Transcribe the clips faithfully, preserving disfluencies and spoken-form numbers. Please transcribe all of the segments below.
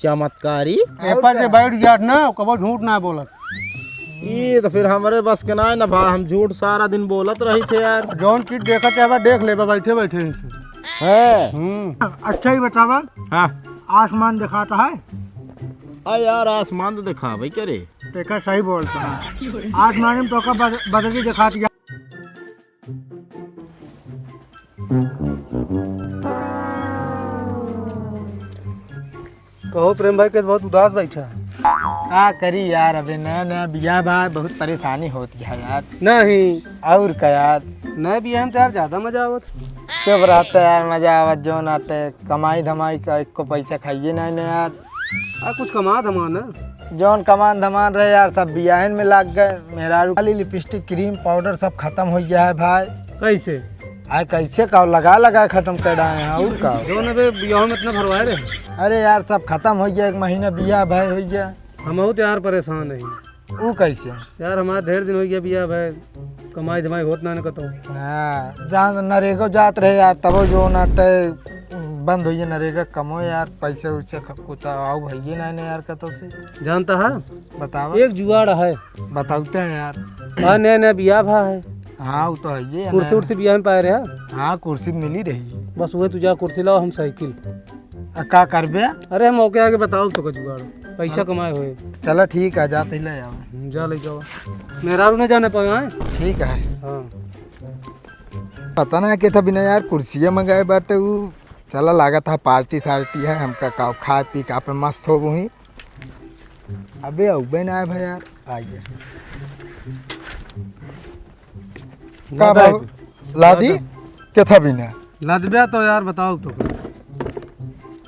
चमत्कारी। ए पर जे बैठ जात ना, कबो झूठ ना बोलत। ई तो फिर हमरे बस के ना है ना भाई, हम झूठ सारा दिन बोलत रही थे यार। जौन चीज देखा चाहबा, देख लेबा बैठे बैठे। है। हम्म। अच्छा ही बतावा। हाँ। आसमान दिखाता है? आ यार, आसमान तो दिखावे के रे। देखा, सही बोलता है। आसमान में तो का बद-, बदली दिखा दिया। कहो प्रेम भाई, कैसे बहुत उदास बैठा है? का करी यार, अबे नया नया बियाह बा, बहुत परेशानी होती है यार। नहीं। और का यार? नया बियाह में तो यार ज्यादा मजा आवत। चुप रहता यार, मजा आवत जौन आटे, कमाई धमाई का एको पैसा खाइए नहीं ने यार। आ, कुछ कमा धमा ना। जौन कमान धमान रहे यार, सब बियाहन में लाग गए। मेहरारू खाली लिपस्टिक, क्रीम, पाउडर सब खत्म हो गया है भाई। कैसे? आ, कैसे का लगा लगा खत्म कर रहे हैं, और का? जौन अबे बियाह में इतना भरवाए रहे। अरे यार, सब खत्म हो गया, एक महीना बियाह भाई हो गया। हम बहुत यार परेशान है। ऊ कैसे? यार, हमार ढेर दिन हो गया बियाह भाई, कमाई धमाई होत ना न कतो। हाँ, जहाँ नरेगो जात रहे यार, तबो जौन आटे बंद होइए नरेगा कमो यार, पैसे उसे ख-, कुछ आओ भइये ना ने यार कतो से। जानता है? बतावा। एक जुगाड़ है। बताते हैं यार। हाँ, नया नया बियाह भा है। हाँ, वो तो है ये कुर्सी ना। उर्सी बियाह में पाए रहे। हाँ, कुर्सी मिली रही। बस वही तू जा कुर्सी लाओ, हम साइकिल। आ, का करबे? अरे, हम ओके आगे बताओ तो का जुगाड़, पैसा हाँ। कमाए होए। चला ठीक है, जाते ही ले आओ। हम्म, जा लेके आओ। मेहरारू न जाने पावे, हैं? ठीक है। हाँ। पता ना के था बिना यार कुर्सिया मंगाए बाटे उ। चला लागत है पार्टी सार्टी है, हमका का खाए पी के आपन मस्त हो वही। अबे अउबे ना है भाई यार, आ गया। का लादा भाव? है। लादी? लादा। के था बिना? लादबे तो यार बताओ तो।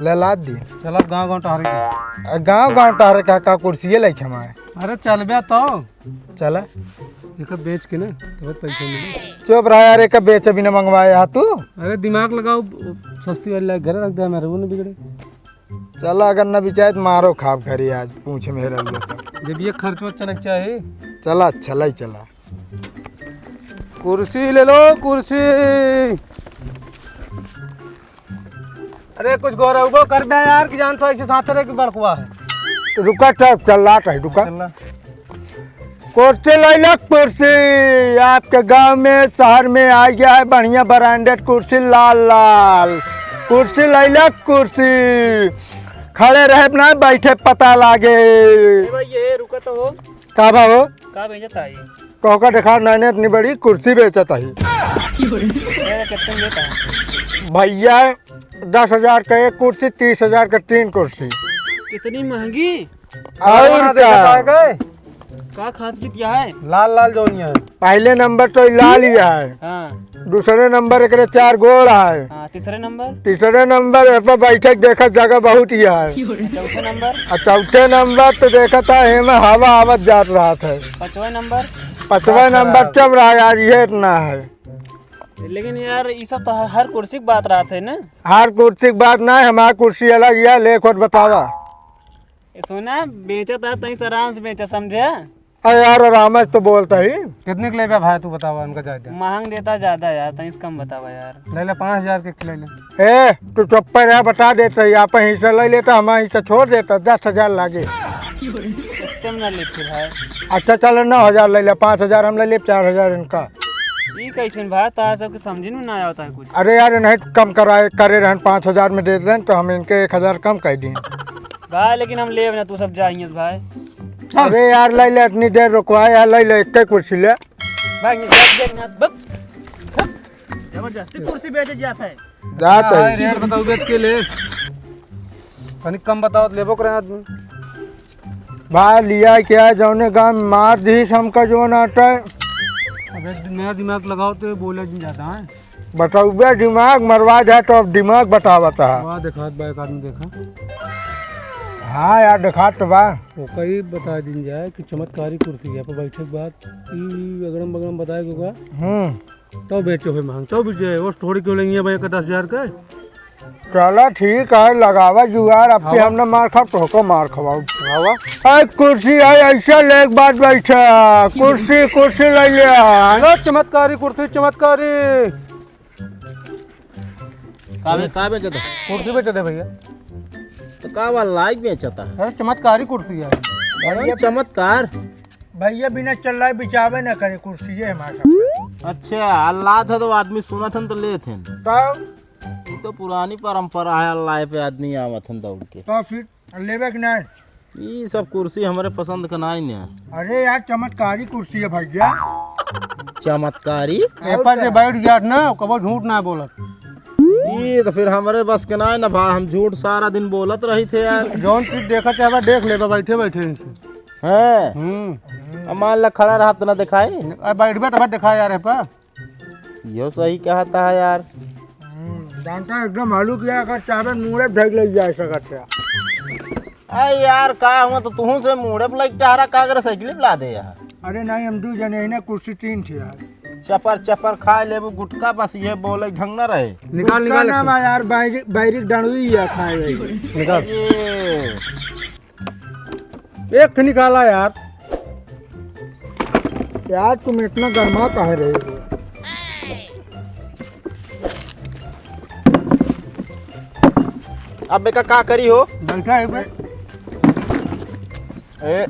ले लाद दी। चला गाँव गाँव टहरे के। आ, गाँव गाँव टहरे का, का कुर्सिये लइके हम आए। अरे चलबे तो। चला। एक बेच के ना, तो पैसा मिले। चुप रहा यार, एक बेच बिना मंगवाए हा तू। अरे दिमाग लगाओ, सस्ती वाली ला के घरे रख दे, हमारे वो नहीं बिगड़े। चला, अगर न बिचाए तो मारो खाब घरे आज, पूछे मेहरा हुआ तो। जब ये खर्च वर्च चलक चाहे। चला, अच्छा, लाई चला। कुर्सी ले लो, कुर्सी। अरे, कुछ गौरव को कर बे यार, कि जान तो ऐसे साथ रहे कि बड़कुआ है। रुका, चल, चल, लात है, रुका। चल ला। कुर्सी ले लो, कुर्सी। आपके गांव में, शहर में आ गया है बढ़िया branded कुर्सी, लाल लाल। कुर्सी ले लो, कुर्सी। खड़े रहे ना, बैठे पता लागे। ए भाई, ये रुका तो हो। का बा हो? का बेचत आई? तोहका देखा, नाने इतनी बड़ी कुर्सी बेचत आई। ए, कितने में देता है? भैया, दस हजार का एक कुर्सी, तीस हजार का तीन कुर्सी। इतनी महंगी? और का? का खास की क्या है? लाल लाल जौनिया है। पहले नंबर तो लाल ही है। हाँ। दूसरे नंबर एकरे चार गोड़ है। हाँ, तीसरे नंबर? तीसरे नंबर ए पर बैठे के देखत जगह बहुत ही है। चौथे नंबर? आ चौथे नंबर तो देखत है, एमे हवा आवत जात रहत है। पाँचवा नंबर? पाँचवा नंबर चल रहा यार, ये इतना है। लेकिन यार, ये सब तो हर, हर कुर्सी की बात रहत है ना? हर कुर्सी की बात ना है, हमार कुर्सी अलग है, ले खुद बतावा। ए, सुना, बेचत है, तहीं से आराम से बेचा, समझे? अरे यार, आराम से तो बोलता ही। कितने के लेबे भाई, तू बतावा, उनका जायदा। महंग देता ज्यादा यार, तहीं से कम बतावा यार। ले ले, पाँच हजार के ले ले। ए, तू चुप्पे रह, बता देता ही, आपन हिस्सा ले लेता, हमारा हिस्सा छोड़ देता, दस हजार लागे। इतने में ना ले फिर भाई। अच्छा, चलो, नौ हजार ले ले, पाँच हजार हम ले ले, चार हजार इनका। ई कैसन भाई, तार सबके समझे में ना आवता है कुछ। अरे यार, नहीं कम कराए, करे रहन, पाँच हजार में दे रहन, तो हम इनके एक हजार कम कर दिए। भाई, लेकिन हम लेब ना, तू सब जाइए भाई। अरे यार, ले ले, इतनी देर रुकवाए यार, ले ले, एक कुर्सी ले। भाई, ये देख, देख ना, बक, बक। जबरदस्ती कुर्सी बेचे जाता है। जात है। रेट बताओ, बेच के ले। तनिक कम बताओ, तो लेबो करे आदमी। भाई, लिया क्या, जौने गाँव में मार दीस हमका जौन आटा है। अब एक नया दिमाग लगाओ तो ये बोले जिन ज्यादा है। बटउबे दिमाग मरवा जाए तो अब दिमाग बतावत है। वाह, देखात बा एक आदमी, देखा। हाँ यार, देखात तो बा। ओका ई बता दिन जाए कि चमत्कारी कुर्सी है, पर बैठे के बाद ई अगड़म बगड़म बताए के बा। हम्म। तो बेचो है महंग, तो बेचे है, वो थोड़ी क्यों लेंगे भाई, एक दस हजार का? चला ठीक है, लगावा जुगाड़, अब के हवा। हम ना मार खाब, तोहको मार खवाओ। हवा। ए, कुर्सी है, ऐसा लेके बाद बैठा, कुर्सी, कुर्सी ले लिया। लो, चमत्कारी कुर्सी, चमत्कारी। का बे-, का बेचत है? कुर्सी बेचत है भैया। तो का वाला लाइक बेचता है? अरे, चमत्कारी कुर्सी है। बड़ा भैया, चमत्कार। भैया बिना चल्ला बिचावे न करे कुर्सी, ये हमारा सब। अच्छा, अल्लाह था तो आदमी सुनत हन तो लेत हन। तब? ई तो पुरानी परंपरा है, अल्लाह पे आदमी आवत हन दौड़ के। तो फिर लेबे कि नहीं? ई सब कुर्सी हमरे पसंद का नाई ने। अरे यार, चमत्कारी कुर्सी है भैया। चमत्कारी? और एपर जे का? बैठ जात ना, कबो झूठ ना बोलत। ई तो फिर हमरे बस के नाई ना भाई, हम झूठ सारा दिन बोलत रही थे यार। जौन चीज देखा चाहबा, देख लेबा बैठे बैठे इनसे। हैं? हम्म। अब मान ला खड़ा रहब तो ना दिखाई। अब बैठबे तब दिखाई यार, एपर। इहो सही कहता है यार। हम्म, जानता है, एकदम हल्लुक है, अगर चाहबे मूड़े ढक ले जा सकत है। अरे यार, का हुआ तो तुहू से मूड़े पे लग टहरा का अगर साइकिल पे ला दे यार। अरे नहीं, हम दू जने ही ना, कुर्सी तीन ठे यार। चपर चपर खाए लेबू गुटखा, बस ये बोले ढंग ना रहे। निकाल, गुटखा निकाल। ना बा यार, बैरी, बैरी डंडवी है खाए वाली। निकाल। ये एक ठे निकाला यार। यार, तुम इतना गर्मा काहे रहे हो? अब बेका का करी हो? बैठा है बे। ए,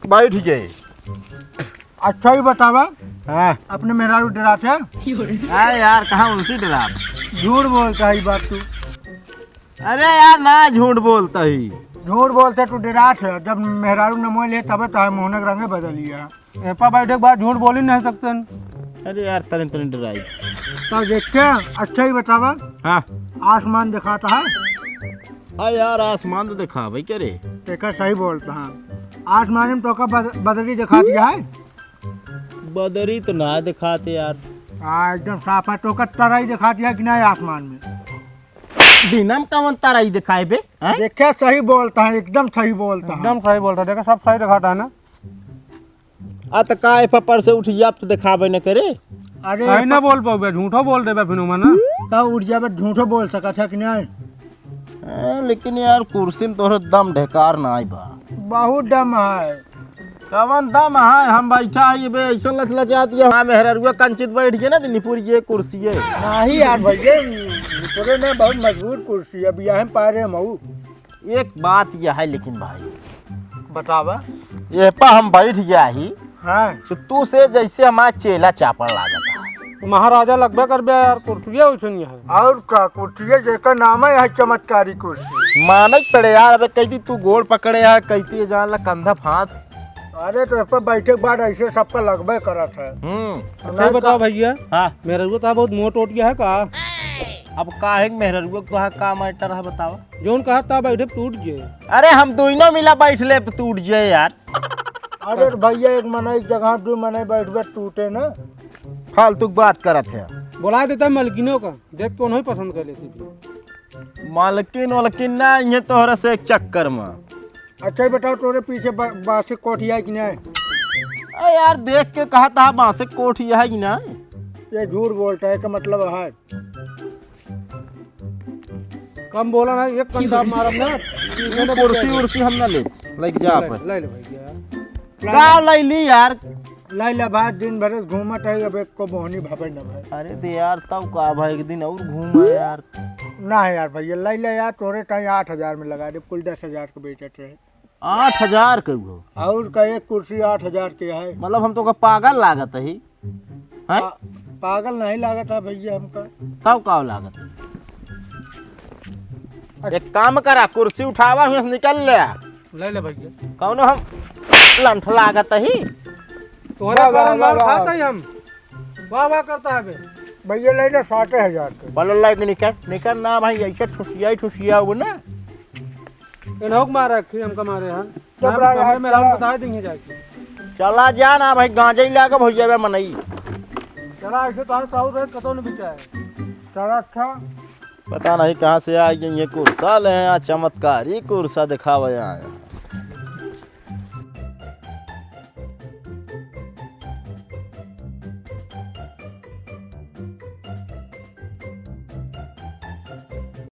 बैठ गए। अच्छा ही बतावा। हाँ। अपने मेहरारू डरात है? अरे यार, कहाँ उनसे डराब? झूठ बोलता है ये बात तू। अरे यार, ना झूठ बोलता ही। झूठ बोलते तू डरात है, जब मेहरारू न मोह ले तबे तो है मोहनक रंगे बदलिया। एपा बैठे के बाद झूठ बोल ही नहीं सकते हैं। अरे यार, तनी तनी डराई। तो देख के अच्छा ही बतावा। हाँ। आसमान दिखाता है? आ यार, आसमान तो दिखावे के रे। तेकर सही बोलता है। आसमान में तो का बद-, बदरी दिखा दिया है? बदरी तो ना दिखाते यार। हाँ, एकदम साफ है। तो का तरई दिखा दिया कि नहीं आसमान में? दिनम कवन तरई दिखाए बे? हैं? देखे, सही बोलता है, एकदम सही बोलता है। एकदम सही बोलता है, देखे, सब सही दिखाता है ना। आ त का ए पर से उठ जाब त दिखाबे न करे? अरे, सही ना बोल पाउबे, झूठो बोल देबे फिर ओमा ना। तब उठ जाबे, झूठो बोल सकत है कि नहीं? ए, लेकिन यार, कुर्सी में तोहरे दम ढेकार ना आई बा। बहुत दम है। कवन दम है? हम बैठा है ये बे, ऐसा लचलचा दिया। हाँ, मेहररुआ कंचित बैठ गए ना, तो निपुर ये कुर्सी है। नहीं यार भैया, निपुरे ना, बहुत मजबूत कुर्सी है, बियाहे में पारे हम हऊ। एक बात यह है लेकिन भाई, बतावा। ये पा हम बैठ गया ही, हाँ। तो तू से जैसे हमारा चेला चापड़ लागत है। तो महाराजा लगबे करबे यार, कुर्सिया वैसन ही है। और का, कुर्सिया जेकर नाम है, है चमत्कारी कुर्सी। माने के पड़े यार, अबे कहती तू गोड़ पकड़े है, कहती है जान ला कंधा फांद। अरे तो इस पर बैठे के बाद ऐसे सबका लगबे करत है। हम्म। अच्छा, ये बताओ भैया, हाँ। मेहररुआ तो बहुत मोट ओट गया है का? अब काहे के मेहररुआ को तोहार का मैटर है बतावा? जौन कहा था बैठे टूट गए। अरे हम दोनों मिला बैठ ले तो टूट जाए यार। अरे भैया, एक मनई के जगह दो मनई बैठबे टूटे ना। फालतू की बात करत है। बोला देता मलकिनों का, देख तो नहीं पसंद कर लेती थी। मालकिन वालकिन ना, ये तोहरा से एक चक्कर में। अच्छा, ये बताओ, तोरे पीछे बा-, बांसे कोठी है कि नहीं? अरे यार, देख के कहा था बांसे कोठी है कि नहीं? ये झूठ बोलता है, का मतलब है? कम बोला ना, एक कंधा मारब ना। ये कुर्सी उर्सी हम ना ले, लेके जा ले, अपन। ले ले भैया। का ले ली यार? ले ले भाई, दिन भर से घूमत है, अब एक को मोहनी भावे ना भाई। अरे दे यार, तब का भाई, एक दिन और घूमा यार। ना यार भैया, ले ले यार, तोरे ताई आठ हजार में लगा दे, कुल दस हजार के बेचत रहे। आठ हजार के हो? और का, एक कुर्सी आठ हजार के है। मतलब हम तो का पागल लागत ही? हैं? पा-, पागल नहीं लागत है भैया हमका। तब का लागत है? एक काम करा, कुर्सी उठावा, हुआ से निकल ले। ले ले भैया। कौनो हम लंठ लागत ही? तोहरा वाह, वाह, कारण वाह, मार वाह। खाता ही हम। वाह, वाह करता है बे। भैया, ले ले साठे हजार के। बोलो, ले दे, निकल, निकल ना भाई, ऐसे ठुसिया ही ठुसिया हो ना। इन्हों को मार रखी, हमका मारे हैं। चुप नाम रह यार, कमरे में चला। रात बताए देंगे जाके। चला जा ना भाई, गांजा ही लाके भैया बे मनई। चला, ऐसे तो आज साहू रेट कतौ न बिचाए। चला, अच्छा। पता नहीं कहाँ से आ गई ये कुर्सा ले, यहाँ चमत्कारी कुर्सा दिखावे आए।